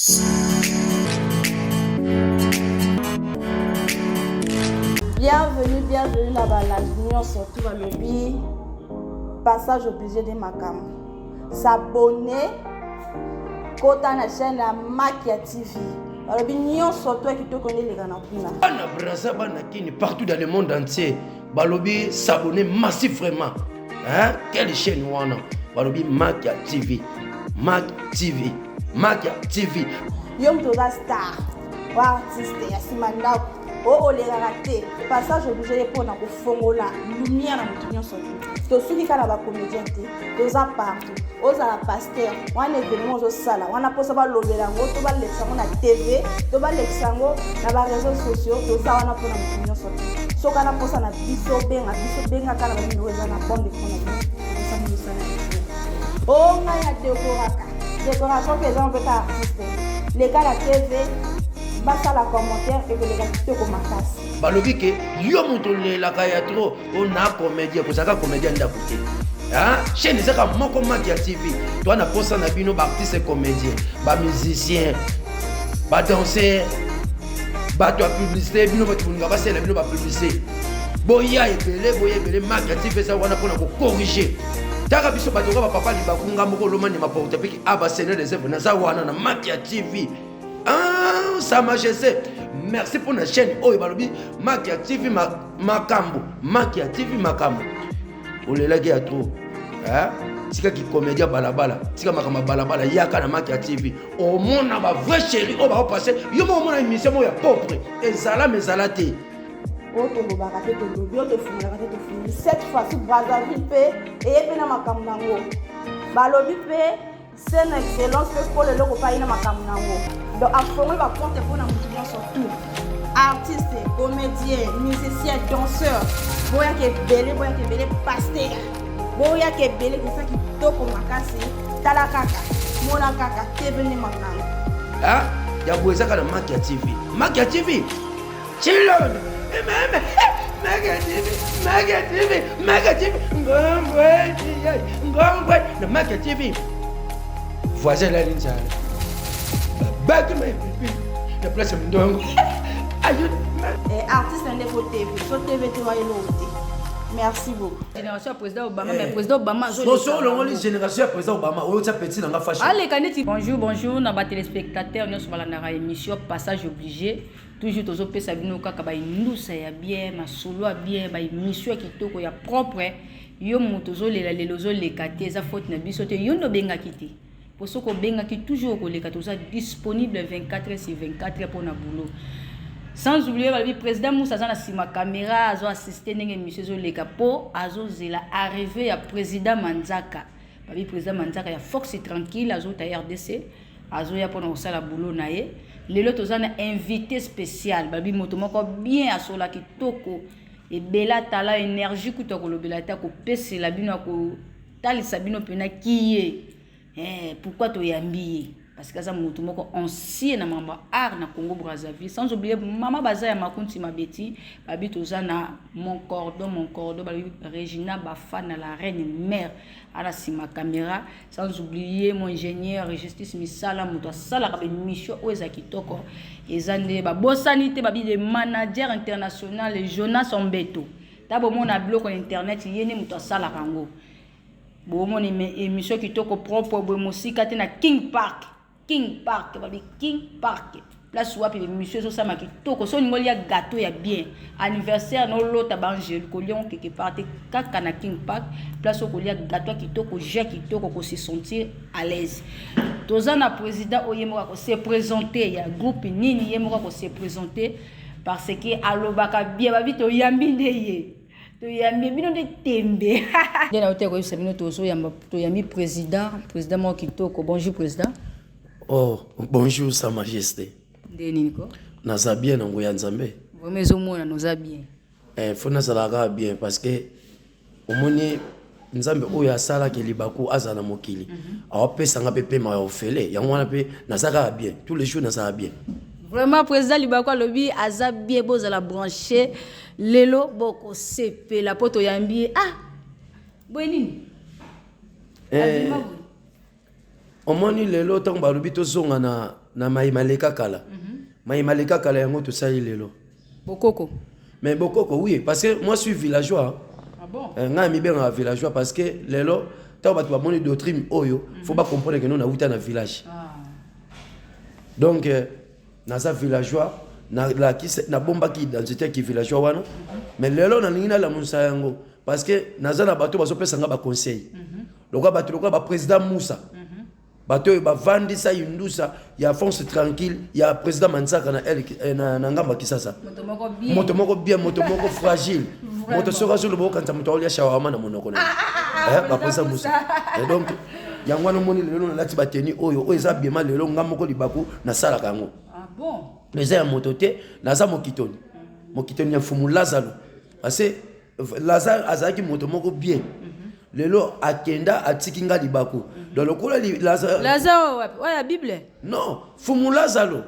Bienvenue, bienvenue na balandi nyonso tu balobi passage obligé de makambo. S'abonner kota na chaîne ya Makia TV. Balobi nyonso to kitoko nde eleka na kuna. Bana Brazza, bana Kin, partout dans le monde entier, balobi s'abonner massif vraiment. Hein? Quelle chaîne wana? Balobi Makia TV. Mac TV. Makia TV. Yo moto oza star, wa artiste ya nsima ndako, o olekaka te. Passage obligé ye mpona kofongola lumière na moto nyonso te. Tosuki kaka na bacomédien te, toza partout. Ozala pasteur, wana événement ozosala, wana mposa balobela yango, to balekisa yango na TV, to balekisa yango na baréseaux sociaux, toza wana mpona moto nyonso te. Soki ana mposa na biso, benga biso, benga kaka na banimero eza na bande d'écran na biso, tokosala mosala ya kitoko. O ngai na dekoraka, décoration mpe eza mpe ka artiste, leka na TV, basala commentaire, ekoleka kitoko makasi. Balobi ke yo moto olelaka ya trop, ona comédien, kozalaka comédien ndako te. Chaîne ezaka moko, Makia TV. Toa na posa na bino baartiste comédien, bamusicien, badanser, bato ya publicité, bino bato bolinga basalela bino bapublicité, boya ebele, boya ebele. Makia TV eza wana mpona kocorriger. Taka biso bato ka bapapa libaku, nga moko olomani maporte peki a baseigneur des œuvres, naza wana na Makia TV. Ah, sa majesté, merci mpona chaîne oyo. Balobi Makia TV makambo, Makia TV makambo. Olelaki ya trop, tika kikomédia balabala, tika makambo ya balabala, yaka na Makia TV, omona bavrai chéri oyo baopase yo moko, omona émission moko ya propre ezala ma ezala te. Oyo tolobaka te tolobi, oyo tofungolaka te tofungoli. Cette fois-ci Brazzaville mpe eye mpe na makambo nango. Balobi mpe scène excellence mpe kolo eloko mpe aye na makambo nango. Donc afongoli baporte mpona motu nyonso tout, artiste, comédien, musicien, danseur, boyaka ebele, boyaka ebele, pasteur, boyaka ebele, kosa kitoko makasi. Tala kaka, mona kaka TV nde makambo. Ya boye ezaka na Makia TV. Makia TV Chilon meme, Makia TV, Makia TV, Makia TV, ngongwe ngongwe na Makia TV. Voisin elali nzala, babaki ma epipi na place ya mondongo. Artiste nde fo TV, so TV te wa eloko te. Merci beaucoup. Génération ya président Obama, mais président Obama Soso olongoli génération ya président Obama oyo tia petit nanga fashion. Aleka neti. Bonjour, bonjour na batéléspectateur nyonso balandaka émission Passage obligé. Toujours tozopesa bino kaka baindusa ya bien, masolo ya bien, baémission ya kitoko, ya propre. Yo moto ozolela lelo, ozoleka te, eza faute na biso te. Yo nde obengaki te, po soki obengaki, toujours okoleka. Toza disponible 24 sur 24 mpona boulot. Sans oublier, balobi président Musa aza na nsima caméra, azo assiste ndenge émission ezoleka, mpo azozela arrivé ya président Manzaka. Babi président Manzaka ya Fox Tranquille azota RDC, azoya mpona kosala boulot na ye. Lelo toza na invité spécial, babi moto moko bien, asola kitoko ebele, atala énergie kutu akolobela te, akopesela bino, akotalisa bino mpena ki ye. Pourquoi toyambi ye? Parce que aza motu moko ancien na makambo ya art na Congo Brazzaville. Sans oublier mama baza ya Makunti Mabeti. Babi toza na mon cordon, mon cordon, babi Regina Bafana, la reine mère, ala nsima caméra. Sans oublier mon ingénieur Justice Misala, moto asalaka baémission oyo eza kitoko, eza nde babosani te. Babi le manager international Jonas Ombeto, ta bomona biloko na internet, ye nde moto asalaka yango. Bomona émission kitoko, propre boye, mosika te na King Park. King Park, babi King Park, place wapi émission ezosama kitoko. So olingi olia gâteau ya bien, anniversaire na olota baangelu, kolia ngo quelque part te, kaka na King Park, place oyo kolia gâteau ya kitoko, jus kitoko, kose sentir à l'aise. Toza na président oyo ye moko akose présenter, ya groupe nini, ye moko akose présenter, parce que alobaka bien. Babi toyambi nde ye, toyambi bino nde tembe nde na yo te koyebisa bino. Tozoyamba, toyambi président, président moko kitoko. Bonjour président. Oh, bonjour sa majesté. Nde nini ko? Naza bien na nguya Nzambe. Vraiment ezomona oza bien. Faut nazalaka bien, parce que omoni Nzambe oyo asalaki libaku azala na mokili, awapesanga mpe pema ya ofele. Yango wana mpe naza kaka bien, tous les jours nazala bien. Vraiment, président Libaku alobi aza bien. Bozala branché, lelo bokosepela mpo toyambi ye. Ah, boye nini? Eh, Abima boye. Omoni lelo ntango balobi tozonga na, na mai maleka kala, mai maleka kala, yango tosali lelo. Bokoko. Mais bokoko, oui, parce que moi, suis villageois. Ah bon? Ngai mibengaka villageois parce que lelo ntango bato bamoni doctrine oyo, faut bacomprendre que no nauta na village. Donc naza villageois, nabombaki identité ki villageois wana, mais lelo nalingi nalamusa yango parce que naza na bato bazopesa nga baconseil, lokola bato lokola baprésident Musa, bato oyo bavandisa indusa ya force tranquille ya président Mansaka na ngambo ya Kisasa. Moto moko bien. Moto moko bien, moto moko fragile, moto soki azoloba okanisa moto aolia shawarma na monoko na ye. Baprésident Musa. Et donc yango wana omoni lelo nalati bateni oyo, oyo eza biema. Lelo nga moko libaku nasalaka yango. Ah bon? Eza ya moto te. Naza mokitoni, mokitoni ya mfumu Lazaro, parce Lazare azalaki moto moko bien. Lelo akenda, atiki nga libaku. Donc lokola Lazare Lazare wapi? Oyo ya Bible? Non, mfumu Lazaro.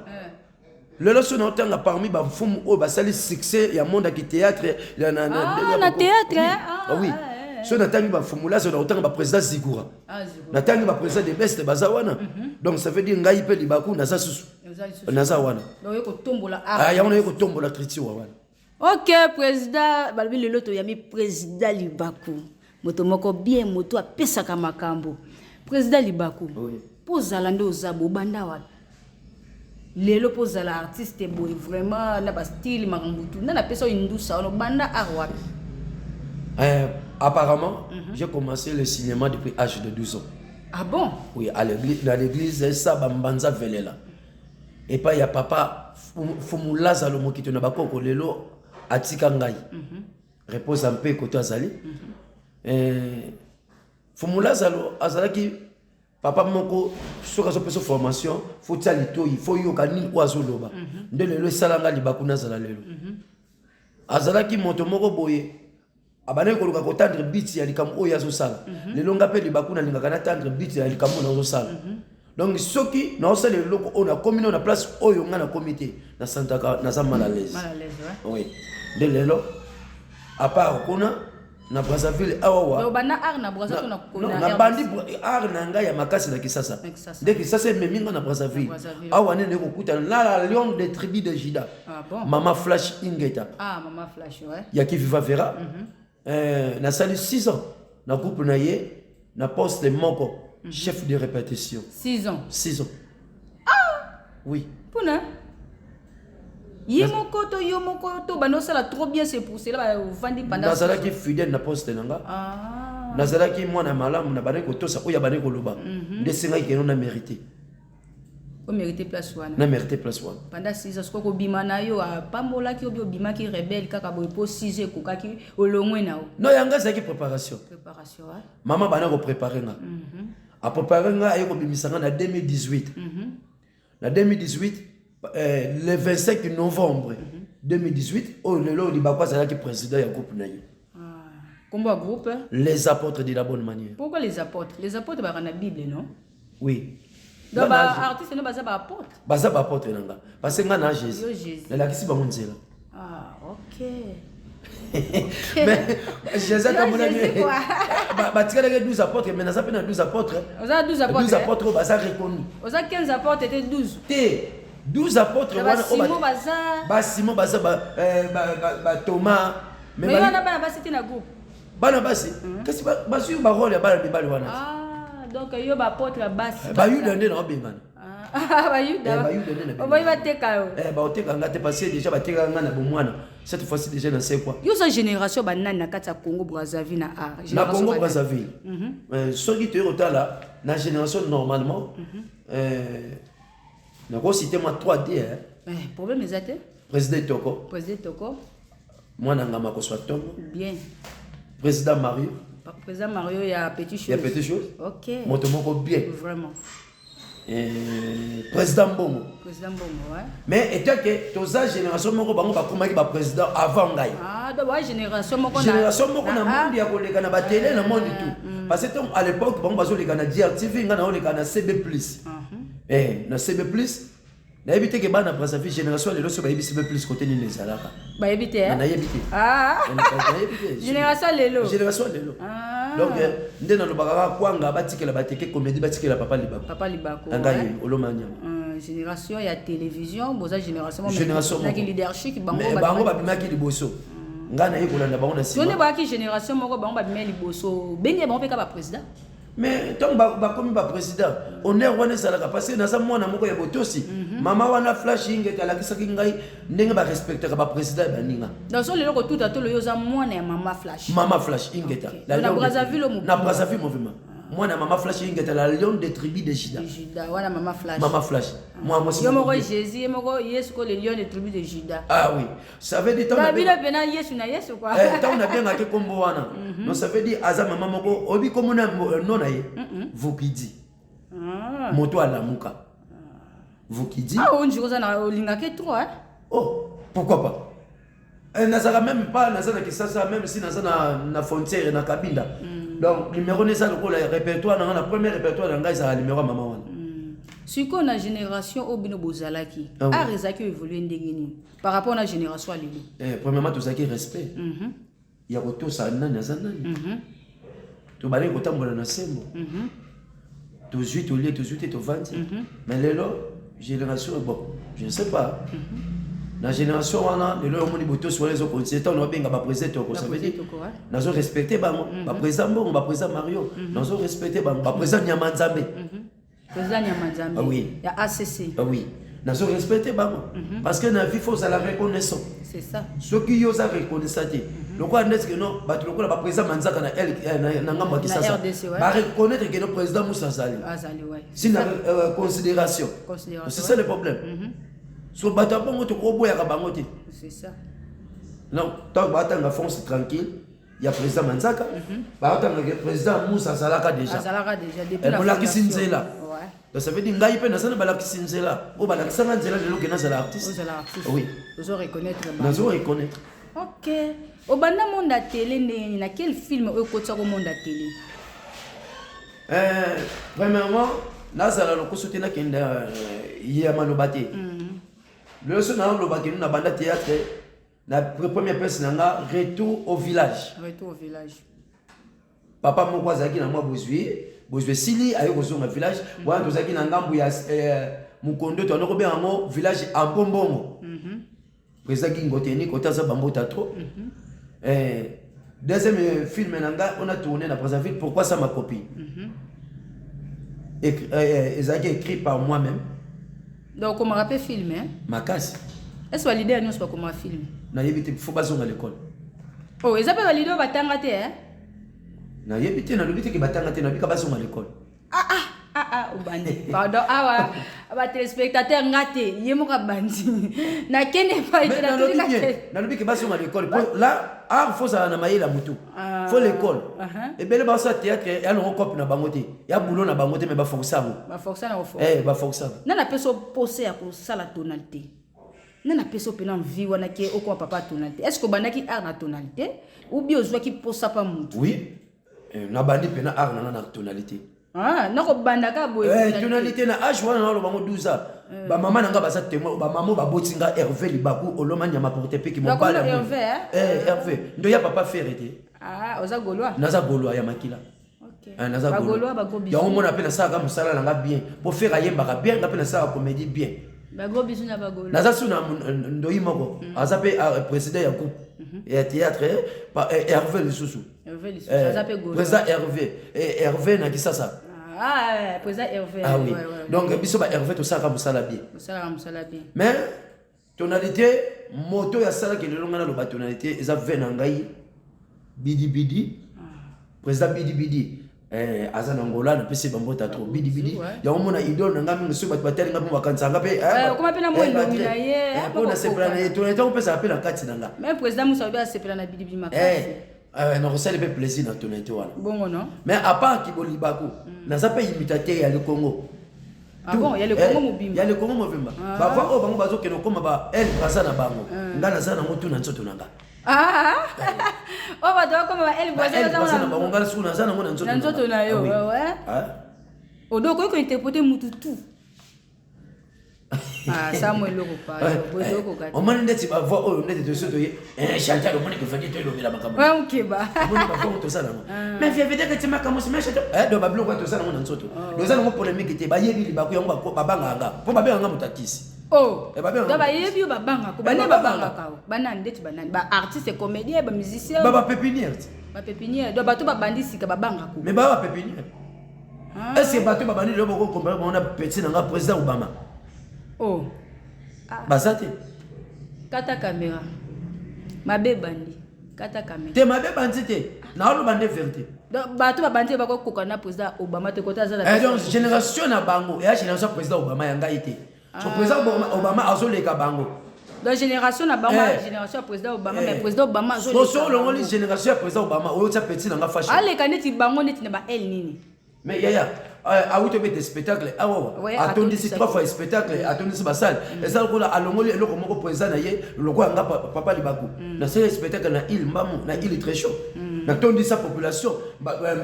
Lelo so naotanga parmi bamfumu oyo basali succès ya monde yaki théâtre Ah, na théâtre, Oui. hein? Ah, Ah, oui. ah, eh, So natangi bamfumu Lazaro, naotanga baprésident Zigura. Ah, Zigura. Natangi baprésident de beste baza wana. Donc ça veut dire ngai mpe libaku naza susu. Oza lisusu. Naza wana. Donc oye kotombola. Ah, yango naye kotombola culture wana. Ok, président, balobi lelo toyami président Libaku, moto moko bien, moto apesaka makambo. Président Libaku, mpo ozala nde oza bo, obanda wapi? Lelo mpo ozala artiste boye vraiment na bastyle, makambo tu nde napesa oyo indusa wana, obanda art wapi? Apparemment, j'ai commencé le cinéma depuis l'âge de 12 ans. Ah bon? Oui, à l'église, dans l'église ça Bambanza Velela. Et pas il y a papa Fumu Lazaro Mokito na bakoko, lelo atika ngai. Repose en paix koto azali. Fumu Lazaro azalaki papa moko, soki azopesa formation, faut tia litoi, faut yoka nini oyo azoloba. Nde lelo esalanga libaku nazala lelo. Azalaki moto moko boye abandaki koluka kotendre but ya likambo oyo azosala. Lelo nga mpe libaku nalingaka natendre but ya likambo oyo nazosala. Donc soki naosala eloko oyo, nakomi no na place oyo nga nakomi te, nasantaka naza mal à l'aise. Mal à l'aise, ouais. Oui, nde lelo à part kuna na Brazzaville awawa. Donc obanda art na Braza to na Non, na nabandi RDC? Art na ngai ya makasi na Kisasa. Na Kisasa. Nde Kisasa ememi nga na Brazzaville. Na Brazzaville. Awa nde kokutana na la lion de tribu de Juda. Ah bon? Mama Flash Ingeta. Ah, mama Flash, ouais. Yaki Viva Vera. Nasali 6 ans na groupe na ye, na poste moko, chef de répétition. 6 ans? 6 ans, oui. Mpona ye moko to yo moko to banda osala trop bien, c'est pour cela ovandi pendant Nazalaki fidèle na poste na nga. Ah. Nazalaki mwana malamu, na bandaki kotosa oyo abandaki koloba. Nde esengaki keno na mérité. Omérité place wana. Na mérité place wana. Pendant 6 ans, soki kobima na yo, apambolaki obi obimaki rebelle kaka boye mpo 6 ans ekokaki, olongwe na yo? Non, yango ezalaki préparation. Préparation, ouais. Mama banda koprépare nga, aprépare nga, aye kobimisa nga na 2018. Na 2018, le 25 novembre 2018, oyo lelo Libako azalaki président ya groupe na ye. Ah. Kombo ya groupe? Les Apôtres de la Bonne Manière. Pourquoi les Apôtres? Les Apôtres baka na Bible, non? Oui. Donc baartiste no baza baapôtre? Baza baapôtre na nga parce que nga na Jésus. Yo Jésus. Nalakisi bango nzela. Ah, ok. Mais Jésus atamonaki Jésus, quoi. Batikalaki 12 apôtres, mais naza mpe na 12 apôtres. Oza 12 apôtres? 12 apôtres oyo baza reconnu. Oza 15 apôtres te, 12. Te, 12 apôtres Na wana oyo basimo baza? Basimo baza, bathomas. Mais yo wana bana basi te na groupe? Bana basi, kasi bazwi barole ya bana mibali wana. Ah, donc yo baapôtre ya basi? Bayuda nde na obengana. Ah, bayuda. Bayuda nde na Oboyi bateka yo? Baoteka nga te parce que déjà batekaka nga na bomwana. Cette fois-ci déjà na se quoi. Yo oza génération banani na kati ya Congo Brazzaville na art? Na Génération Congo banani? Brazzaville, soki toyei kotala na génération, normalement, nakocite mwa 3D, hein. Eh, problème eza te. Président Toko. Président Toko. Mwana ngama koswa ntongo. Bien. Président Mario. Président Mario ya Petit Chose? Ya Petit Chose. Ok. Moto moko bien. Vraiment. Président Mbongo. Président Mbongo, ouais. Mais étant que toza génération moko, bango bakomaki baprésident avant ngai. Ah, donc ouais, génération moko na Génération moko na na monde ya koleka na batele, na monde tout, parce que à l'époque bango bazoleka na DRTV, ngai naoleka na CB Plus. Na CB Plus, nayebi te ke bana Brazzaville, génération ya lelo, so bayebi CB Plus kote nini ezalaka. Bayebi te? Na nayebi te. Ah. Nayebi te. Génération lelo. Génération lelo. Ah. Donc. Nde nalobaka kaka kwanga batikela bateke comédie, batikela papa Libako. Papa Libako. Ngai oloma nyama. Génération ya télévision, boza génération moko. Génération moko. Leadership bango. Mais bango babimaki liboso, ngai naye kolanda bango na nsima. Nde bayaki génération moko, bango babimaki liboso, benge bango mpe ka baprésident. Mais ntango bakomi baprésident, honneur wana ezalaka parce que naza mwana moko ya botosi. Mama wana Flash Ingete alakisaki ngai ndenge barespectaka baprésident ya baninga. Donc so lelo kotuta tolo, yo oza mwana ya mama Flash. Mama Flash Ingeta. Na Brazzaville. Na Brazzaville movima, mwana ya mama Flash Ingeta, la lion de tribu de Juda. Juda wana, mama Flash. Mama Flash, mwa mwasi. Yo moko Jésus, ye moko Yesu ko, le lion de tribu de Juda. Ah oui, ça veut dire ntango bino mpena Yesu na Yesu quoi. Ntango nabengaki nkombo wana, non, ça veut dire aza mama moko oyebi kombo na no na ye Vukidi, moto alamuka Vukidi. Ah, ondiri oza na olingaki trop, hein? Oh, pourquoi pas? Nazalaka même pas, naza na Kisasa, même si naza na frontière na Kabinda. Donc numéro neza lokola répertoire na nga, na premier répertoire na ngai ezalaka numéro ya mama wana. Sikoyo na génération oyo bino bozalaki, art ezalaki évolue ndenge nini par rapport na génération ya lelo? Premièrement, tozalaki respect ya kotosa nani aza nani. Tobandaki kotambola na sembo, tozwi tolie, tozwi te tovandi. Mais lelo génération, bon, je ne sais pas, na génération wana lelo omoni botosi wana ezocontinue. Ntango naobenga baprésident Toko, ça veut dire nazo respecte bango, baprésident Mbongo, baprésident Mario, nazo respecte bango, baprésident Nyama Nzambe. Président Nyama Nzambe. Ah oui. Ya ACC. Ah oui, nazo respecte bango parce que na vie faut ozala reconnaissant. C'est ça. Soki yo oza reconnaissant te, lokola neti que non, bato lokola baprésident Manzaka na na ngambo ya Kisasa bareconnaître que no président Musa azali si na considération. C'est ça le problème. So bato ya bongo tokoboyaka bango te. C'est ça. Non, ntango batanga France tranquille ya président Manzaka, batangaka président Musa azalaka déjà. Molakisi nzela. Donc ça veut dire ngai mpe naza na balakisi nzela oyo balakisanga nzela lelo ke nazala artiste. Oui, nazo reconnaître. Ok, obanda monde ya télé ndenge nini? Na quel film oyo ekotisako monde ya télé? Premièrement, nazala lokoso te, nakende ya maloba te. Lelo so naloba kende na banda théâtre na première pièce na nga, Retour au village. Retour au village. Papa moko azalaki na mwa bozwi, bozwi esili, aye kozonga village wana. Tozalaki na ngambu ya mokondo, toanda kobenga yango village Ambombongo. Président Gingoteni kota aza bambota trop. Deuxième film na nga on a tourné na Brazzaville, Pourquoi ça ma copine, ezalaki écrit par moi-même. Donc okomaka mpe film, hein? Makasi. Est ce baleader nyonso bakomaka film? Nayebi te, faut bazonga l'école. Oh, eza mpe baleader oyo batanga te, hein? Nayebi te, nalobi te ke batanga te, nabika bazonga l'école. Ah ah ah ah, obandi, pardon. Awa batéléspectateur, nga te, ye moko abandi, nakende epai te. Nalobi ke bazonga l'école po là art faut ozala na mayele ya motu, faut l'école. Ebele basala théâtre ya longo cope na bango te, ya boulot na bango te, mais baforce yango. Baforce yango. Nani apesi opose ya kosala tonalité? Nani apesi mpena envie wana ke okoma papa tonalité? Est ce que obandaki art na tonalité ou bien ozwaki posa pa mutu? Oui, nabandi mpena art nanga na tonalité. Ah, nakobanda boye. Tonalité na age wana naloba ngo 12 ans. Bamama na nga baza témoin, bamama baboti nga, Hervé Libaku oloma nyama porte peki mobali. Hervé ndo ya papa Fere te. Oza Gaulois? Naza Gaulois ya makila. Naza yango, mona mpe nasalaka mosala na nga bien po Fere ayembaka bien, nga mpe nasalaka comédie bien. Naza su na ndoi moko aza mpe président ya groupe ya théâtre, Hervé lisusu, président Hervé, Hervé na Kisasa. Ah, président Hervé. Ah oui. Donc biso ba Hervé tosalaka mosala bien. Mais tonalité, moto oyo asalaki lelo ngai naloba tonalité eza ve na ngai Bidibidi, président Bidibidi. Aza na Ngola, napesi bambota trop Bidibidi. Yango mona idole na ngai mingi, soki bato batali ngai mpo bakanisaka nga mpe mpo nasepela na ye. Tonalité opesaka mpe na kati na nga. Président Musa asepela na Bidibidi makasi. Nakosali mpe plaisir na tonalité wana. Bongo non. Mais à part Kibolibaku, naza mpe imitateur ya le Congo. Ah bon, ya le Congo mobimba? Ya le Congo mobimba. Bava oyo bango bazokende okóma ba el braza na bango, nga naza nango tu na nzoto na nga. Oyo bato bakóma ba el braza na bango, nga suku naza nango na nzoto. Na nzoto na yo. Odo okoki kointerpréter mutu tout. Ah, sa mo eloko pa boye tokoka te. Omoni ndeti bavoix oyo, ndeti toso toye Chantal, omoni kefandi toelobela makambo. Okeba. Omoni bavoix oyo tosala yango, mais viavedeke ti makambo sima Chantal, donc babiloko oyo tosala yango na nzoto, toza nango polémique te. Bayebi libaku yango, babangaka nga mpo babengaka moto akisi. Oh. Eh, babengaka Donc moto. Bayebi yo, babangaka. Eh, Banani? Babangaka. Babangaka o banani? Ndeti banani? Baartiste comédien, bamusicien? Ba bapépinière ti. Bapépinière, donc bato babandi sika babangaka. Mais baa bapépinière. Est ce que bato babandi lelo bokocomparer bango na petit na nga président Obama? Oh. Baza te. Kata caméra, mabe ebandi, kata caméra. Te, mabe bandi te, naoloba nde vérité. Donc bato babandi bakokoka na président Obama te, kota aza na Eh, donc génération na bango eya génération ya président Obama, ya ngai te. So président Obama azoleka bango. Donc génération na bango, Eh. génération ya président Obama. Eh. Mais président Obama So so olongoli génération ya président Obama, oyo tia petit na nga Fashion. Aleka neti bango, neti na baele nini? Mais yaya, awuti obeta spectacle awawa, atondisi atondisaki. trois fois spectacle, atondisi basale. Eza lokola alongoli eloko moko président na ye, lokola nga papa Libaku, nasali spectacle na ile Mbamu, na ile très chaud, natondisa population,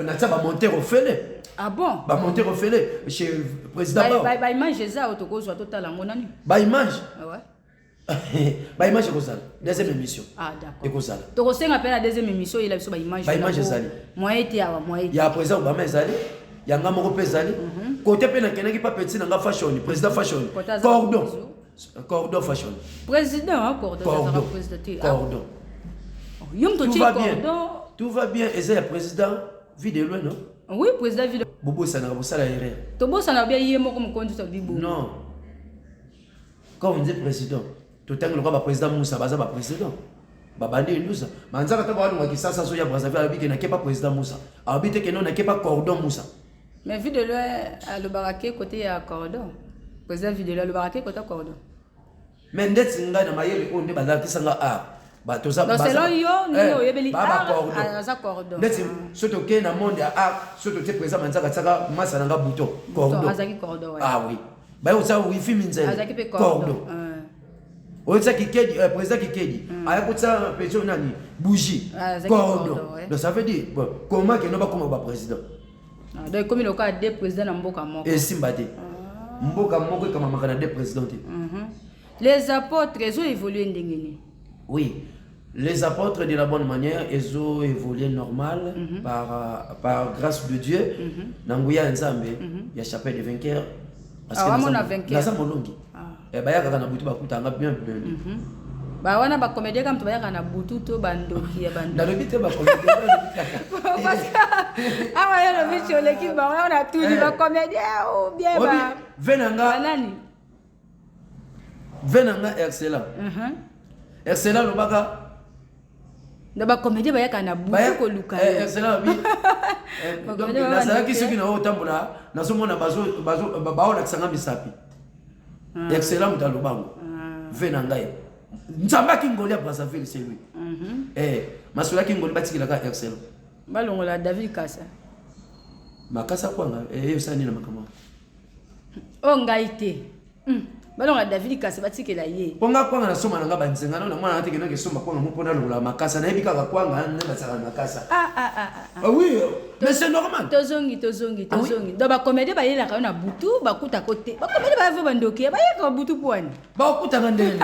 natia bamonteur ofele. Ah bon? Bamonteur ofele chez président Bao. Baimage eza oyo tokozwa, totala yango nani? Baimage? Ouais. Baimage ekozala deuxième émission. Ah d'accord. Ekozala. Tokosenga mpe na deuxième émission oyela biso baimage. Baimage ezali. Moyen te awa, moyen te. Ya président Obama ezali, ya nga moko mpe ezali. Kote mpe nakendaki pa petit na nga Fashion, président Fashion. Kote aza. Cordon, cordon Fashion. Président, hein, cordon azalaka Cordon. président te. Ah, Cordon. yo moto Tout otie va bien. cordon. Tout va bien, eza ya président Vie de loin, non? Oui, président Ville. Bobosanaka bosala erreur. Tobosana bia ye moko mokonzi tobi bongo. Non, quand on dit président, totangi lokola baprésident Musa, baza baprésident babandi endusa manzaka. Ntango balongwa Kisasa, azoya Brazzaville, alobi ke nake pa président Musa, alobi te ke no nake pa cordon Musa. Mais Vie de loin alobaka ke côté ya cordon, président Vie de loin alobaka ke côté ya cordon. Mais ndeti ngai na mayele oyo nde bazalakisanga art. Donc, selon yo, ndenge oyebeli art, art, aza cordon. Ndeti so tokei na monde ya art, so totie président Manzaka, atiaka masa nanga bouton cordon. Azalaki cordon, ouais. Ah oui, baye kotia wifi minzele. Azalaki mpe cordon. Cordon. Oyotia Kikedi, président Kikedi aya kotia petio nani, bougie. Ah, azalaki cordon. Cordon, ouais. Donc ça veut dire, bon, comment keno bakoma baprésident? Ah, donc ekomi lokola deux président na mboka moko. Esimba te, mboka moko ekamamaka na deux président te. Les apôtres ezo évolue ndenge nini? Oui, les apôtres de la bonne manière, ils ont évolué normal par grâce de Dieu. Na nguya ya Nzambe, ya chapelle de vainqueur. Parce Ah, que wamona vainqueur. naza molongi. Ah. Eh, bayakaka na butu, bakutanga bien blindé. Bawana bacomédien kaka moto bayaka na butu to bandoki ya bandoki? Nalobi te bacomédien, nalobi kaka. Parce que awa yo lobi ti oleki bango, awa na tuni Eh. bacomédien ou bien Obi, ba ve na nga, banani? ve na nga excellent. Excellent lobaka. Na bacomédien bayaka na butu koluka yo. Excellent abi. Eh, donc Bacomédien nazalaki baba. Soki na otambola, nazomona baolakisanga misapi. Excellent moto alobango. Ve na ngai Nzambe akingoli ya Brazzaville, c'est lui. Eh, masolo akingoli batikelaka excellent. Balongola David Kasa. Makasa kwanga eyebisa nini na makambo wana? Oyo ngai te. Balongola David Kasa, batikela ye. Mpo nga kwanga nasomba na nga banzenga nano na mwana na te, kenaki esomba kwanga mo mpona longola makasa, nayebi kaka kwanga nde basaka na makasa. Ah, ah, ah, ah. Ah oui, mais c'est normal. Tozongi, tozongi. Ah oui. Tozongi. Donc bacomédien bayelaka yo na butu, bakutako te. Bacomédien baya bandoki, bayelaka butu po wani? Bakutanga ndenge nini?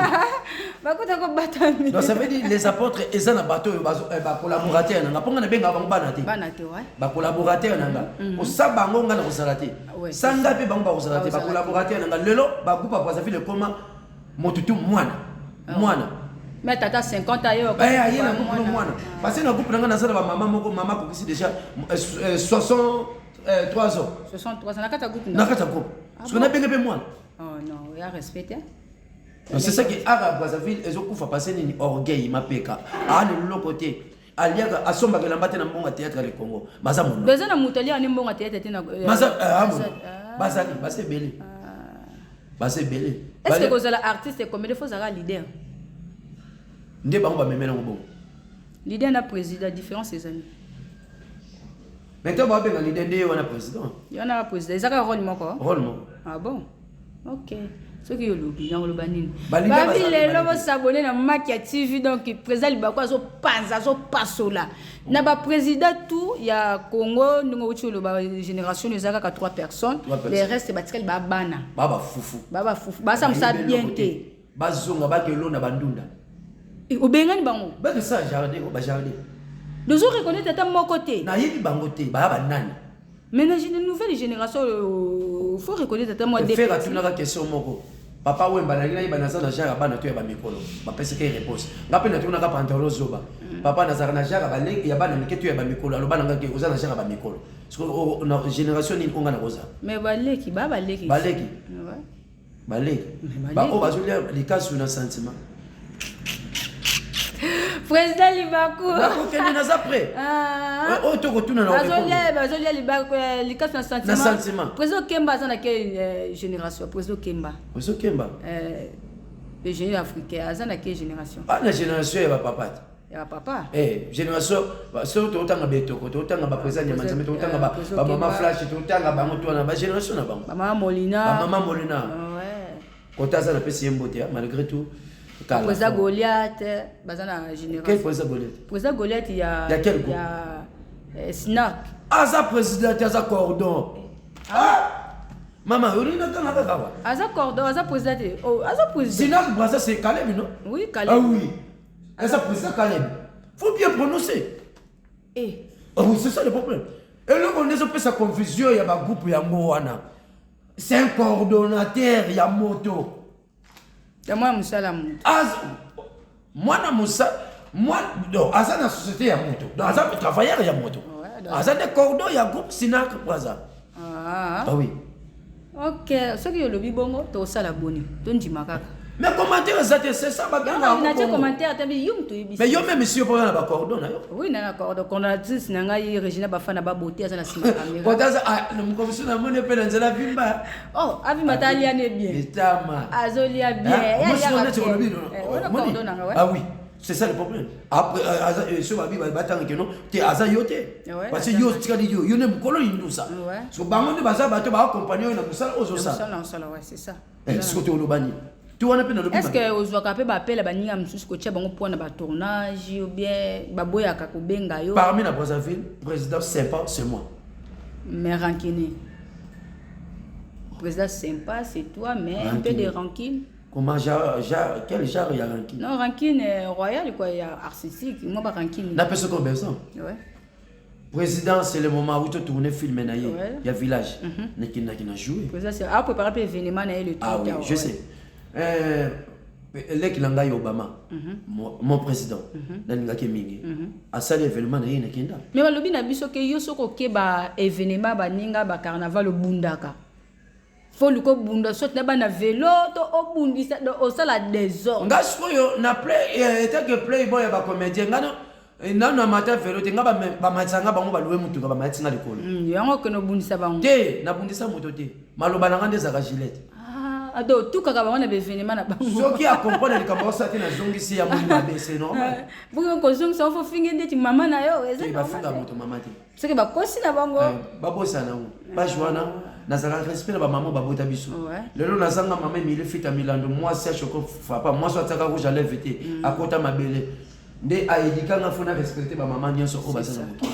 Bakutako batami. Donc ça veut dire les apôtres eza na bato oyo bacollaborateur na nga, mpo nga nabengaka bango bana te. Bana te, wa. Bacollaborateur na nga, kosa bango nga na kozala te, sanga mpe bango bakozala te. Bakozala te. Bacollaborateur na nga lelo, bagroupe ya Brazzaville ekoma moto tu mwana mwana. Mais tata 50 ayo. Eh, aye na groupe no mwana, parce que na groupe na nga naza na bamama moko, mama akokisi déjà 63 ans. 63 ans na kati ya groupe? Na kati ya groupe, soki nabenge mpe mwana. Oh non, ya respect te. Donc c'est ça que art ya Brazzaville ezokufa, parce nini? Orgueil, mapeka aa na eloko te, aliaka asombaka elamba te na mbongo ya théâtre ya Congo, baza mono. Eza na moto aliaka nde mbongo ya théâtre te na Baza mono, bazali, baza ebele, baza ebele. Est ce que kozala artiste comédien, faut ozalaka leader? Nde bango bamemelango bongo. Leader na président, différence ezali? Mais ntango babenga leader, nde ye wana président. Ye wana président, eza kaka rôle moko. Rôle moko. Ah bon, ok. Soki yo olobi, nango oloba nini? Baleader Babi bazali lelo balide. bosabone na Maki ya TV. Donc président Libako azopa. Azopanza, azopasola na baprésident tout ya Congo. Ndenge outi oloba, génération eza kaka trois personnes. Trois personnes. Les reste batikali babana. Ba bafufu. Babafufu, basala mosala bien te. Bazonga bakelona bandunda. Obengani bango. Bakesala jardin, bajardin. Tozo reconnaître ata moko te. Nayebi bango te, baya banani? Mais na nouvelle génération, faut reconnaître ata mwa Frère atunaka question moko: Papa Wemba, nalingi nayeba, naza na genre ya bana to ya bamikolo? Bapesaka ye réponse. Nga mpe natunaka Pantalon Zoba: papa, nazalaka na genre ya baleki, ya bana mike to ya bamikolo? Aloba na nga ke oza na genre ya bamikolo. Sikoyo, na génération nini onga na kozala? Mais baleki, ba baleki. Baleki. Ouais. Baleki. Mais baleki. Baoyo bazolia likasu na sentiment. Président Libaku. Nakokende, naza prêt. Ah. Oyo tokotuna na Bazolia, bazolia libaku, likasu na sentiment. Na sentiment. Président Kemba aza na quelle génération, président Kemba? Ozokemba. Le génie africain aza na quelle génération? Bana génération ya bapapa te. Ya bapapa. Eh, génération soki totanga betoko, totanga baprésident Nyama Nzambe, totanga Président bamama Kemba. Flash, totanga bango to wana, bagénération na bango. Bamama Molina. Bamama Molina. Kota aza, napesi ye mbote, ah, malgré tout kala. Président Goliath baza na Quel génération? président Goliath? Président Goliath ya Ya quel groupe? Ya Snack. Aza président te, aza cordon. Ah! Mama, olingi natanga kaka wa. Aza cordon, aza président te. Oh, aza président. Sinak Braza, c'est Caleb, non? Oui, Caleb. Ah oui, aza président Caleb, faut bien prononcer. Eh. Ah oui, c'est ça le problème. Eloko nde ezopesa confusion ya bagroupe yango wana, c'est un coordonnateur ya moto. Ya mwana mosala moto. Mwana mosa donc aza na société ya moto, donc aza travailleur ya moto. Aza nde cordon ya groupe Sinak Braza. Ah. Ah oui. Ok, soki olobi bongo, tokosala boni? Tondima kaka. Mais commentaire eza te, c'est ça babenga. Natie commentaire te, yo moto oyebisi. Mais yo même si yo mpo na bacordon na yo. Oui, na cordon, coordonnatrice na ngai Regina Bafana Babote aza na nsima caméra. Kote aza mokomiso namoni mpe na nzela vimba. Oh, avimba ta, alia ne bien. Etama. Azolia bien. Ah, Ye aliaka neti bien. olobi. Eh, wana Moni? cordon na nga, ouais. Ah oui, c'est ça le problème. Après so babi batanga keno te, aza yo te. Parce que yo tikali yo, yo nde mokolo indusa. So bango nde baza bato baaccompagne oyo na mosala oyo ozosala. Mosala na osala, ouais, c'est ça. Siko te oloba nini to wana mpe nalobi? Est ce que ozwaka mpe bapela baninga mosusu kotia bango mpona batournage ou bien baboyaka kobenga yo? Parmi na Brazzaville, président sympa, c'est moi. Mais rancune, président sympa, c'est toi, mais un peu de rancune. Comment genre, genre, quel genre ya rancune? Non, rancune royale quoi, ya artistique, moi ba rancune. Napesa ko besoin. Président, c'est le moment où tourner film na ye ya village, nakendaki na jouer. Président, c'est a préparé mpe événement na ye le Ah oui, 30. je sais. Leki na ngai Obama, mon président nalingaki mingi, asali événement na ye, nakenda. Mais balobi na biso ke yo soki okeba événement baninga bacarnaval, obundaka, fo luka obunda soki na bana velo to obundisa, donc osala désordre. Nga sikoyo na play etake playboy ya bacomédien, nga nano amata velo te. Nga bamatisa nga, bango baluwe mutuka, bamatisi nga likolo. Yango okende obundisa bango? Te, nabundisa moto te, maloba na nga nde ezalaka gilete. Ah, donc otukaka bango na baévénement na bango? Soki acomprendre likambo osala te, nazongisi ya moni mabe, c'est normal. Boki kozongisa, ofo finge ndeti mama na yo eza Te, normal bafinga te. moto mama te. Soki bakosi na bango. Babosana yango page wana. Nazalaka respect na bamama babota biso. Lelo nazanga mama Emile Fita Milando, mwasi ya Shoko Frapa, mwasi oyo atiaka rouge à lèvre te, akota mabele nde aedikanga. Fo na respecte bamama nyonso oyo baza na mokili.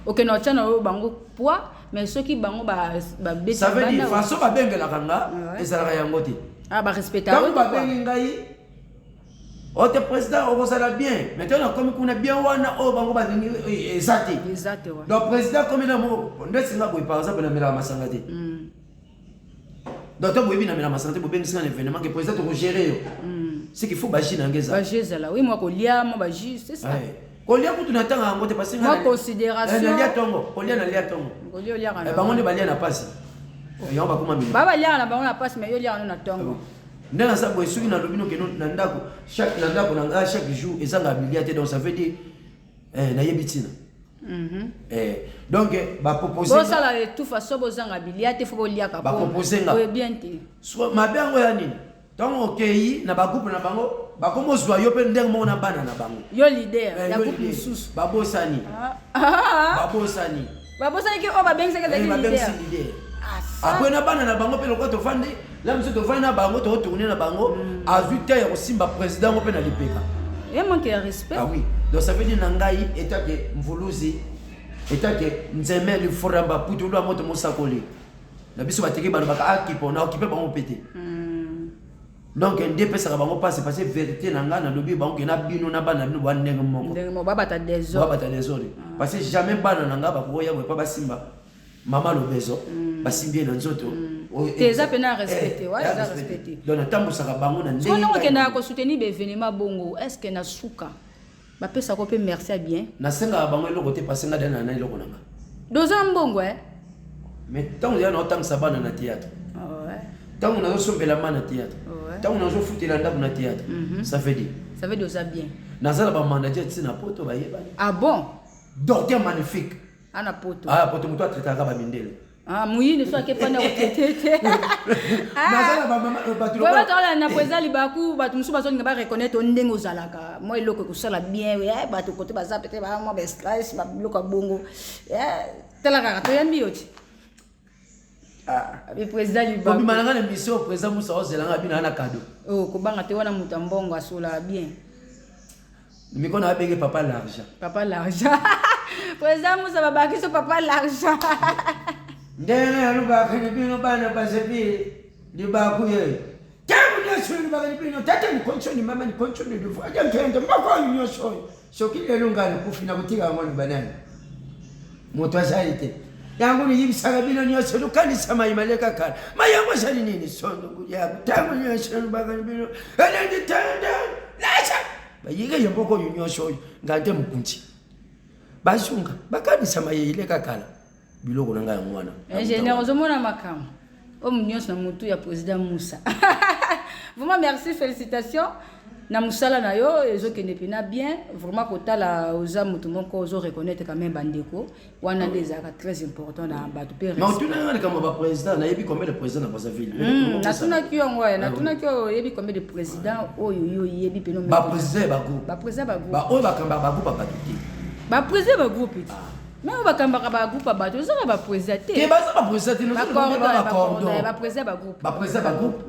Okende otya na oyo bango poids, mais soki bango babeti Ça veut dire bana, façon babengelaka nga ezalaka yango te. Ah, barespecta. Ntango babengi ngai ote président, okozala bien, mais ntango nakomi kuna, bien wana oyo bango balingi eza te. Eza te wa. Donc président akomi na moko ndeti nga boye, par exemple, namelaka masanga te. Donc ntango boyebi namela masanga te, bobengisi nga na événement ke président tokogérer yo, ce qu'il faut bajus na nga eza. Bajus ezala, oui, mwa kolia, mwa bajus, c'est ça. Ouais. Kolia kutu na ntango yango te, parce que nga Mwa considération. Eh, nalia ntongo, kolia nalia ntongo. Kolia oliaka na Eh, bango nde balia na pasi, yango bakoma mino. Ba baliaka na bango na pasi, mais yo oliaka no na ntongo. Nde naza boye, soki nalobi nokeno na ndako, chaque na ndako na nga, chaque jour ezanga bilia te. Donc ça veut dire nayebi ntina. Donc bapropose. Bosala de toute façon bozanga bilia te, fo boliaka. Bapropose nga. Oyo bien te. Mabe yango ya nini? Ntango okei na bagroupe na bango, bakomozwa yo mpe ndenge moko na bana na bango. Yo leader Eh, ya yo groupe leader. mosusu. Babosani. Ah. Babosani. Babosanaki oyo babengisaki Eh, ezalaki babengisi leader. leader. Ah, ça. Après na bana na bango mpe, lokola tovandi la mosusu, tovandi na bango, tokotourne na bango, azwi te ya kosimba président ngo mpe na lipeka. Ye manque ya respect. Ah oui, donc Donc ça veut dire na ngai etake mvuluzi, etake nzeme lifuramba putulu ya moto mosakoli na biso bateki balobaka akipo na okipe bango mpe te. Donc nde epesaka bango mpasi, parce que vérité na ngai nalobi bango ke na bino na bana na bino boa ndenge moko. Ndenge moko, babata désordre. Babata désordre, parce que jamais bana na ngai bakokoya boye mpa basimba mama lobezo, basimbi ye na nzoto. Te, eza pena respecté, ouais, eza respecté. Donc natambusaka bango na ndenge. Ndenge okendaka kosoutenir baévénement bongo, est ce que na suka bapesaka mpe merci ya bien? Nasengaka bango eloko te, parce nga dana na eloko na nga. Doza mbongo, eh? Mais ntango ya naotangisa bana na théâtre, ntango nazosombela ma na théâtre, ntango nazofutela ndako na théâtre, ça veut dire Ça veut dire oza bien. Naza na bamanager ntina poto bayebani. Ah bon? Docteur magnifique. Ana poto. Ah, poto, moto atraitaka bamindele. Ah, moyini so ake panda kotraite te. Naza na bamama bato. Na président Libaku, bato mosusu bazolinga bareconnaître ndenge ozalaka mwa eloko ekosala bien. Bato kote baza peut-être bamwa bastress, babiloko ya bongo. Tala kaka, toyambi yo ti président Libaku. Obima nanga na mission, président Musa ozelanga bino na cadeau. Oh, kobanga te, wana moto ya mbongo asolaka bien. Mikono abenge papa l'argent. Papa l'argent, président Musa babaki so papa l'argent. Ndenge alobaka ni bino bana Brazzaville, Libaku ye ntango nyonso olobaka ni bino tata nikonsoni, mama nikonsoni, lufu aja nkende mboka oyo nyonso oyo. Soki lelo ngai nakufi, nakotika yango na banani? Moto azali te. Yango niyibisaka bino nyonso, lukanisa mai maleka kala mai yango ezali nini sondo nguliako. Ntango nyonso olobaka ni bino elengi tanda lasa bayike ye mboka oyo nyonso oyo, ngai te mokonzi, bazunga bakanisa mai eleka kala. Biloko na ngai yango wana. Ingénieur, ozomona makambo oyo nyonso na motu ya président Moussa. Vraiment merci, félicitations na mosala na yo, ezokende mpena bien. Vraiment kotala oza motu moko ozo reconnaître quand même bandeko wana, nde ezalaka très important na bato mpe. Mais otunanga likambo ya baprésident, nayebi combien de président na Brazzaville? Natunaki yango aya, natunaki oyo oyebi combien de président oyo yo oyebi pene. Baprésident ya bagroupe? Baprésident bagroupe. Baoyo bakambaka bagroupe ya bato te. Baprésident bagroupe te, mais oyo bakambaka bagroupe ya bato ezaka baprésident te. Te, baza baprésident te. Bacordon, baprésident bagroupe. Baprésident bagroupe,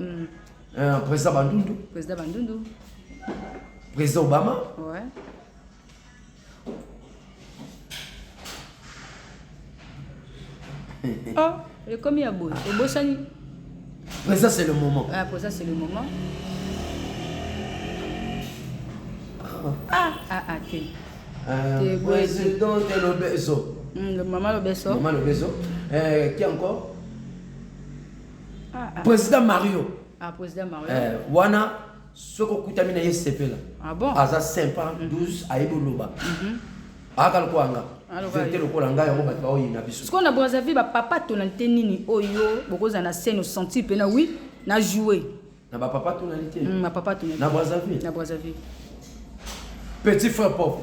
président Bandundu. Président Bandundu. Président Obama. Oh, ekomi ya boye, obosani. Président, c'est le moment. Ah, président, c'est le moment. Ah ah ah, te. Président de Lobeso. Mama Lobeso. Mama Lobeso, qui encore? Ah, ah. Président Mario. Ah, président Mario. Wana soki okutami na ye, sepela. Ah bon? Aza sympa, 12 ayebi oloba, ayaka lokola nga, vérité lokola ngai, yango bato baoyina biso. Sikoyo na Brazzaville, bapapa tonalité nini oyo bokozala na scène, osentir mpena oui, na jouer? Na bapapa tonalité? Bapapa tonalité. Na Brazzaville? Na Brazzaville. Petit frère pop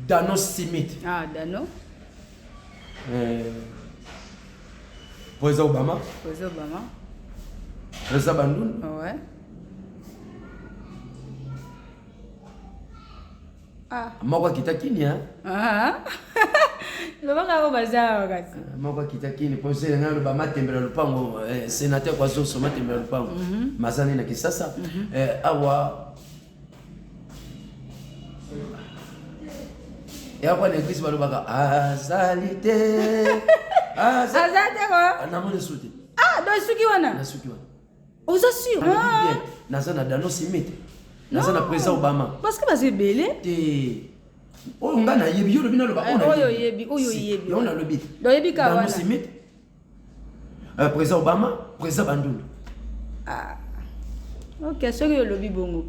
Dano Simit. Ah, Dano. Président Obama. Président Obama. Président Bandundu. Ah. Moko akita kini. Ah. Lobaka oyo baza awa kasi. Moko akita kini mpo nga loba matembela lupango, sénateur kwazoso matembela lupango mazani na Kisasa. Awa yakwa na église balobaka azali te. Aza te ko. Namoni su te. Ah, donc suki wana. Na suki wana. Oza sûr? Bien, naza na Dano Simite, naza na président Obama. Parce que baza ebele. Te, oyo nga nayebi, yo lobi naloba. Oyo oyebi, oyo oyebi. Yango nalobi. Donc oyebi ka Dano wana. Simite, président Obama, président Bandundu. Ah. Ok, soki olobi bongo,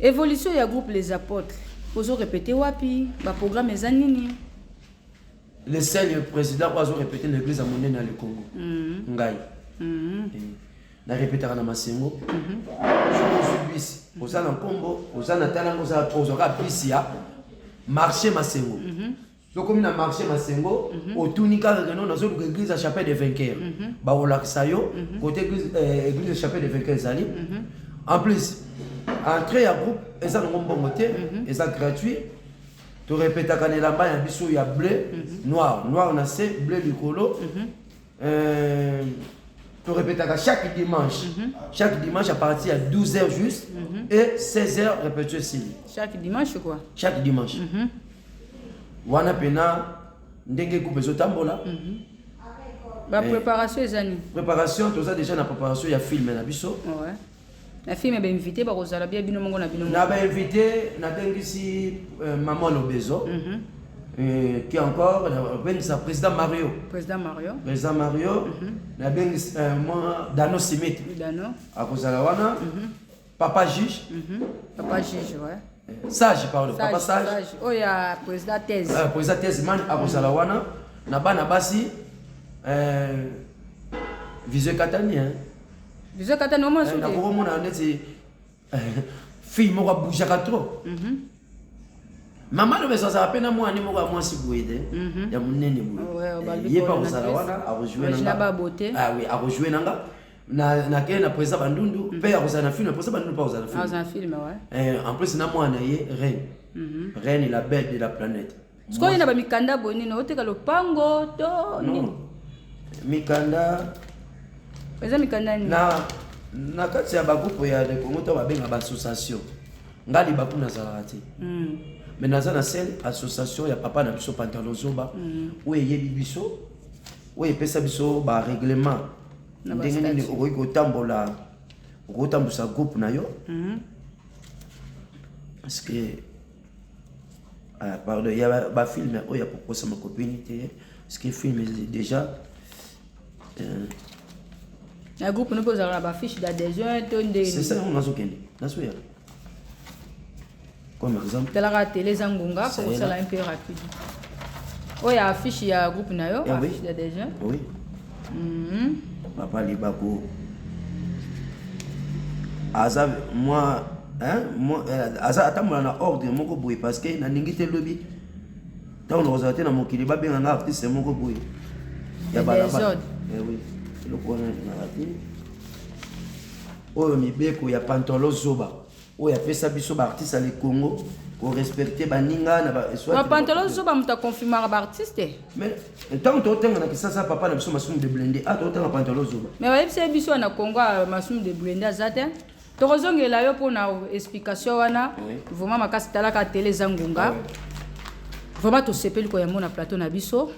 évolution ya groupe Les Apôtres, ozo répété wapi? Baprogramme eza nini? Le seul président oyo azo répété na église ya monene ya le Congo, ngai. Na répétaka na Masengo. Soki ozwi bisi, oza na nkombo, oza na talango, ozwaka bisi ya marché Masengo. Sokomi na marché Masengo, otuni kaka keno nazoluka église ya Chapelle de Vainqueur, bakolakisa yo côté église, église ya Chapelle de Vainqueur ezali. En plus, entrée ya groupe eza nango mbongo te, eza gratuit. Torepetaka na elamba ya biso ya bleu, noir, noir na se, bleu likolo. Torépétaka chaque dimanche, chaque dimanche à partir ya 12 heures juste et 16 heures répétition esili. Chaque dimanche quoi. Chaque dimanche. Wana mpena ndenge groupe ezotambola. Bapréparation eza nini? Préparation, toza déjà na préparation ya film na biso. Ouais. Na film, bainvité bakozala bia bino moko na bino moko? Na bainvité, nabengisi mama Lobezo, qui encore, nabengisa président Mario. Président Mario. Président Mario, nabengisi mwa Dano Simit. Dano. Akozala wana, papa juge. Papa juge, ouais. Sage, pardon, papa Sage. Sage oyo ya président Thèse. Président Thèse man akozala wana na bana basi, Visio Katani, hein. Visio Katani, omona su te. Nakokomona neti fille moko abougeaka trop. Mama Lobeso azala mpe na mwana moko ya mwasi boye te, ya monene boye. Ye mpe akozala wana, akojouer. Na babote. Ah oui, akojouer na nga. Nakei na président Bandundu mpe akozala na film. Président Bandundu mpe akozala na film. Ouais. En plus na mwana ye Reine, Reine la belle de la planète. Sikoyo na bamikanda boye, nini? Oteka lopango to nini? Mikanda. Eza mikanda nini? Na kati ya bagroupe ya le Congo to babenga baassociation, nga libaku nazalaka te, mais naza na seule association ya papa na biso Pantalon Zoba, oyo eyebi biso, oyo epesa biso barèglement ndenge nini okoki kotambola, okoki kotambusa groupe na yo. Parce que ah, pardon, ya bafilm oyo ya kokosama kopini te, parce que film déjà Na groupe no mpe ozalaka na bafiche d'adhésion to nde? C'est ça, yango nazokende, nazoya comme exemple. Talaka tele, eza ngonga, faut kosala un peu rapide. Oyo ya affiche ya groupe na yo, affiche d'adhésion. Oui. Papa Libako aza mwa, hein, mwa, aza atambola na ordre moko boye, parce que nalingi te lobi ntango nakozala te na mokili, babenga nga artiste moko boye ya balabala. Oui, eloko wana nalingaka te. Oyo mibeko ya Pantolo Zoba oyo apesa biso baartiste ya le Congo, korespecte baninga na Bapantalo Zoba, moto aconfirmaka baartiste. Mais ntango totenga na Kisasa, papa na biso Masumu de Blende, a totanga Pantalo Zoba. Mais bayebisa biso na Congo, Masumu de Blende aza te. Tokozongela yo mpona explication wana. Vraiment makasi, talaka tele, eza ngonga. Vraiment tosepeli koyamba na plateau na biso.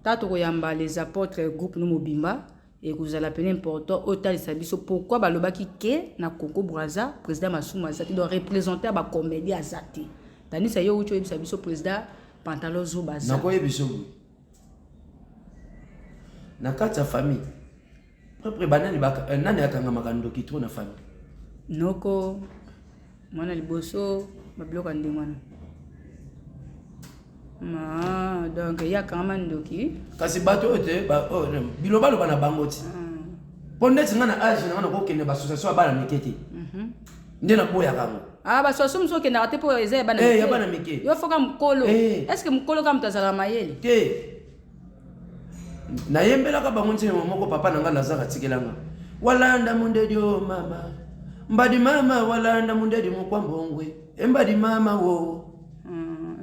Ta tokoyamba les apôtres, groupe no mobimba ekozala pene important. Oyo talisa biso pourquoi balobaki ke na Congo Braza président Masumu aza te, donc représentant ya bacomédie aza te. Tanisa yo wuti oyebisa biso président Pantalon Zoba aza. Nakoyebisa boye, na kati ya famille propre, banani nani akangamaka ndoki trop na famille? Noko, mwana liboso, babiloko ya ndenge wana. Ah, donc ye akangama ndoki. Kasi bato oyo te, bilobaloba na bango ti mpo ndeti nga na age na nga nakokende baassociation ya bana mike te, nde naboyaka yango. Ah, basociation mosusu okendaka te mpo eza ya bana. Ya bana mike. Yo foka mokolo. Est ce que mokolo kaka moto azalaka mayele? Te, nayembelaka bango nzembo moko papa na nga Lazare atikelanga: walanda mundedi o mama mbadi mama, walanda mundedi mokwa mbongwe embadi mama wo.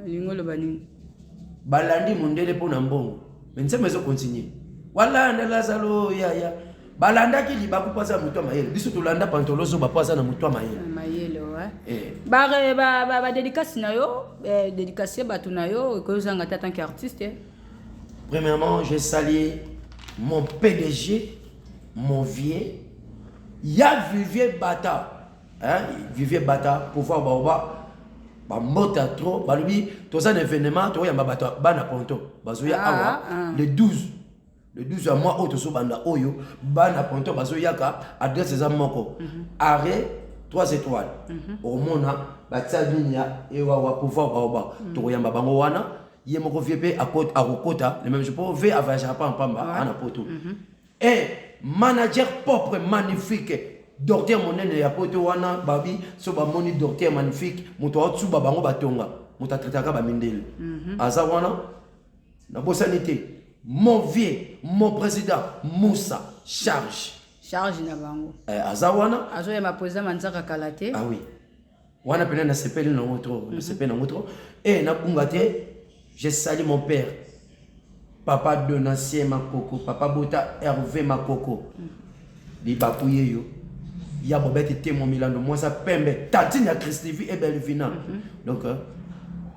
Elingi oloba nini? Balandi mondele mpo na mbongo, mais nzembo ezocontinue: walanda Lazaro yaya. Balandaki libaku mpo aza moto ya mayele. Biso tolanda Pantolo Zoba mpo aza na moto ya mayele. Mayele, ouais. Badédicace na yo, dédicace bato na yo, ekozanga te en tant qu'artiste. Premièrement, je salue mon PDG, mon vieux ya Vivier Bata, hein, Vivier Bata, pouvoir baoba bambota trop. Balobi toza na événement, toyamba bato bana Ponto bazoya awa le 12, le 12 ya mois oyo tozobanda oyo. Bana Ponto bazoyaka, adresse eza moko, arrêt 3 étoiles, okomona batia nini ya ewawa pouvoir baoba. Tokoyamba bango wana. Ye moko vieux mpe akokota le même jour mpo vieux avoyageaka pa mpamba ana poto. Et manager propre magnifique, docteur monene ya poto wana, babi so bamoni docteur magnifique, moto aotuba bango batonga, moto atraitaka bamindele, aza wana. Nabosani te mon vieux, mon président Moussa Charge. Charge na bango. Aza wana. Azoyamba président Manzaka kala te. Ah oui, wana pene nasepeli nango trop, nasepeli nango trop. E nabunga te, je salue mon père, papa Donatien Makoko, papa Bota Hervé Makoko. Libaku ye yo ya Bobete Temo Milano mwasa pembe tantine ya Christivie et Belvina. Donc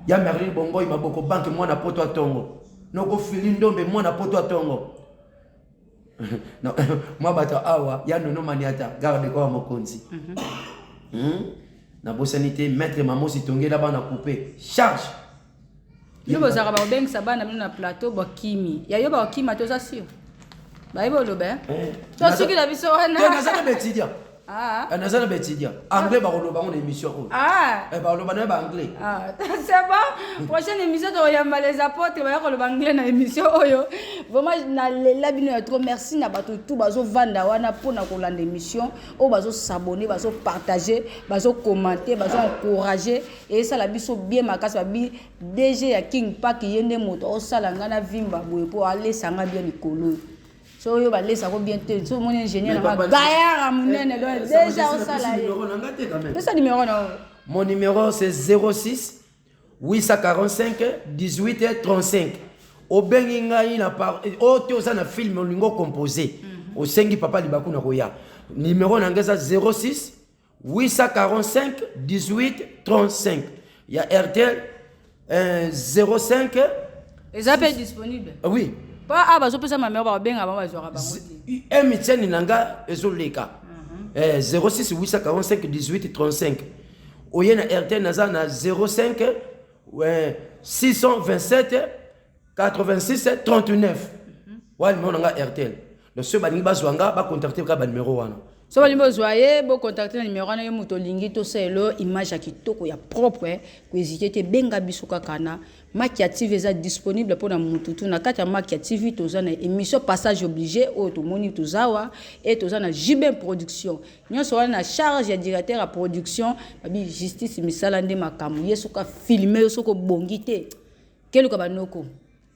ya Merlin Bongoy maboko banque mwana poto atongo. Noko Fili Ndombe mwana poto atongo. Mwa bato awa ya Nono Maniata garde corps mokonzi. Nabosani te maître Mamosi tongela bana coupe charge. Bino bozalaka bakobengisa bana bino na plateau bakimi ya yo bakokima te, oza sûr bayebi oloba Eh, tosuki na biso wana. Te, naza na baétudiant. Ah. Eh, naza na baétudiant anglais, bakoloba ngo na émission oyo. Ah. Eh, bakoloba na ye baanglais. Ah, c'est bon. Prochaine émission, tokoyamba les apôtres baya koloba anglais na émission oyo. Vraiment, nalela bino ya trop. Merci na bato tout bazovanda wana mpona kolanda émission oyo, bazos'abonner, bazopartager, bazocommenter, bazoencourager. Esala biso bien makasi. Babi DG ya King Park, ye nde moto osala ngai na vimba boye mpo alesa nga bien likolo oyo. So oyo balesako bien te, so omoni ingénieur Mais nanga papa, gaillard ya monene, donc déjà osala ye. Numéro na nga te quand même. Pesa numéro na oyo. Mon numéro, c'est 06 845 18 35. Obengi ngai na par oyo te, oza na film, olingi ocomposer, osengi papa Libaku na koya. Numéro na ngai eza 06 845 18 35. Ya Airtel 05 Eza mpe disponible? Oui. Mpo awa bazopesa mamero, bakobenga bango, bazwaka bango te. MTN na nga ezoleka. 06 845 18 35. Oye na Airtel, naza na 05 627 86 39. Wana numéro na nga Airtel. Donc soki balingi bazwa nga, bacontacte kaka banumero wana. So balingi bozwa ye, bocontacte na numéro wana. Ye moto olingi tosala image ya kitoko ya propre, kohésiter te, benga biso kaka na Makia TV. Eza disponible mpona mutu tu. Na kati ya Makia TV, toza na émission Passage obligé oyo tomoni tozawa e toza na JB Production. Nyonso wana na charge ya directeur ya production, babi Justice Misala nde makambo. Ye soki afilme yo, soki obongi te, keluka banoko.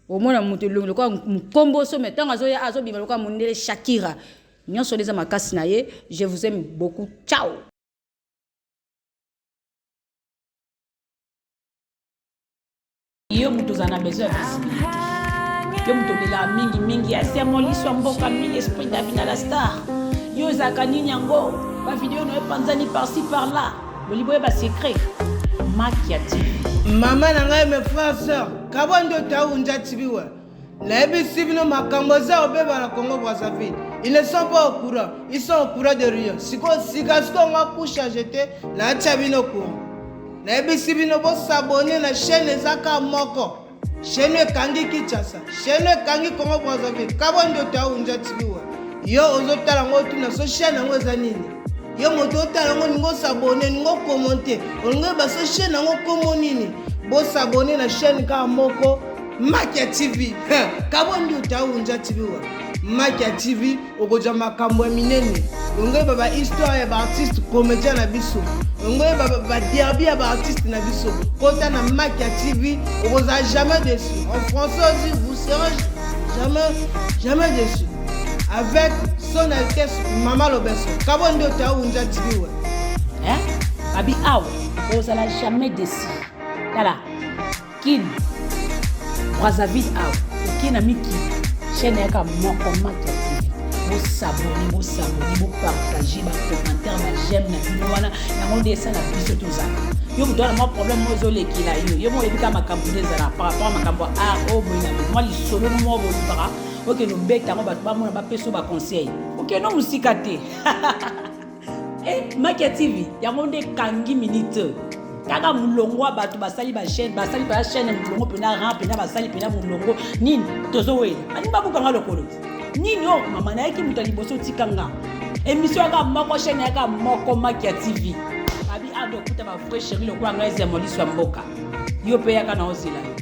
Omona moto elongi lokola mokombo so, mais ntango azoya, azobima lokola mondele Shakira. Nyonso wana eza makasi na ye. Je vous aime beaucoup, ciao. Yo moto ozala na besoin ya visibilité, yo moto olelaka mingimingi ya se moliso ya mboka mingi, esprit Davina la star, yo ezalaka nini yango? Bavideo na yo epanzani par-ci par-là, bolingi boyeba secret? Makia TV. Mama na ngai, mes frères, sœurs, kabwa ndoto awunja tibiwe. Nayebisi bino, makambo eza kobeba na Congo Brazzaville, ils ne sont pas au courant, ils sont au courant de rien. Sikoyo sika sikoyo nga couche te, natia bino courant. Nayebisi bino, bos'abonner na chaîne. Eza ka moko chaîne ekangi Kinshasa, chaîne ekangi Congo Brazzaville, kabwa ndoto awunja tibiwe. Yo ozotala yango, otuna so chaîne yango eza nini. Yo moto otala yango, olingi os'abonner, olingi ocommenter, olingi oyeba so chaîne yango kombo nini. Bos'abonner na chaîne kaka moko, Makia TV. Kabwa ndoto awunja TV wa Makia TV, okozwa makambo ya minene. Olingi oyeba bahistoire ya baartiste comédien na biso, olingi oyeba baderby ya baartiste na biso, kota na Makia TV, okozala jamais déçu. En français aussi, vous serez jamais jamais déçu avec son altesse Mama Lobeso, Kabwa ndoto awunja TV wa. Hein? Babi awa ozala jamais déçu. Tala Kin Brazzaville awa, okie na mikili, chaîne yaka moko, Makia TV. Bos'abonner, bos'abonner, bopartager, bacommentaire, baj'aime na bino wana, yango nde esala biso tozala. Yo moto wana, mwa problème mo ezolekela yo, yo mo oyebi kaka makambo nde ezala par rapport makambo ya art oyo boye na boye, mwa lisolo no moko bolukaka, okende obeta yango, bato bamona, bapesa yo baconseil, okende mosika te. Makia TV yango nde ekangi minute kaka molongo ya bato basali bachaîne, basali mpenza chaîne molongo mpena ran mpena, basali mpena molongo nini. Tozowela balingi babukanga lokolo nini oyo. Mama nayaki moto ya liboso, otika nga émission yaka moko, chaîne yaka moko, Makia TV. Babi ado okuta bavrai chéri lokola ngai, ezema liso ya mboka. Yo mpe yaka na ozela yo.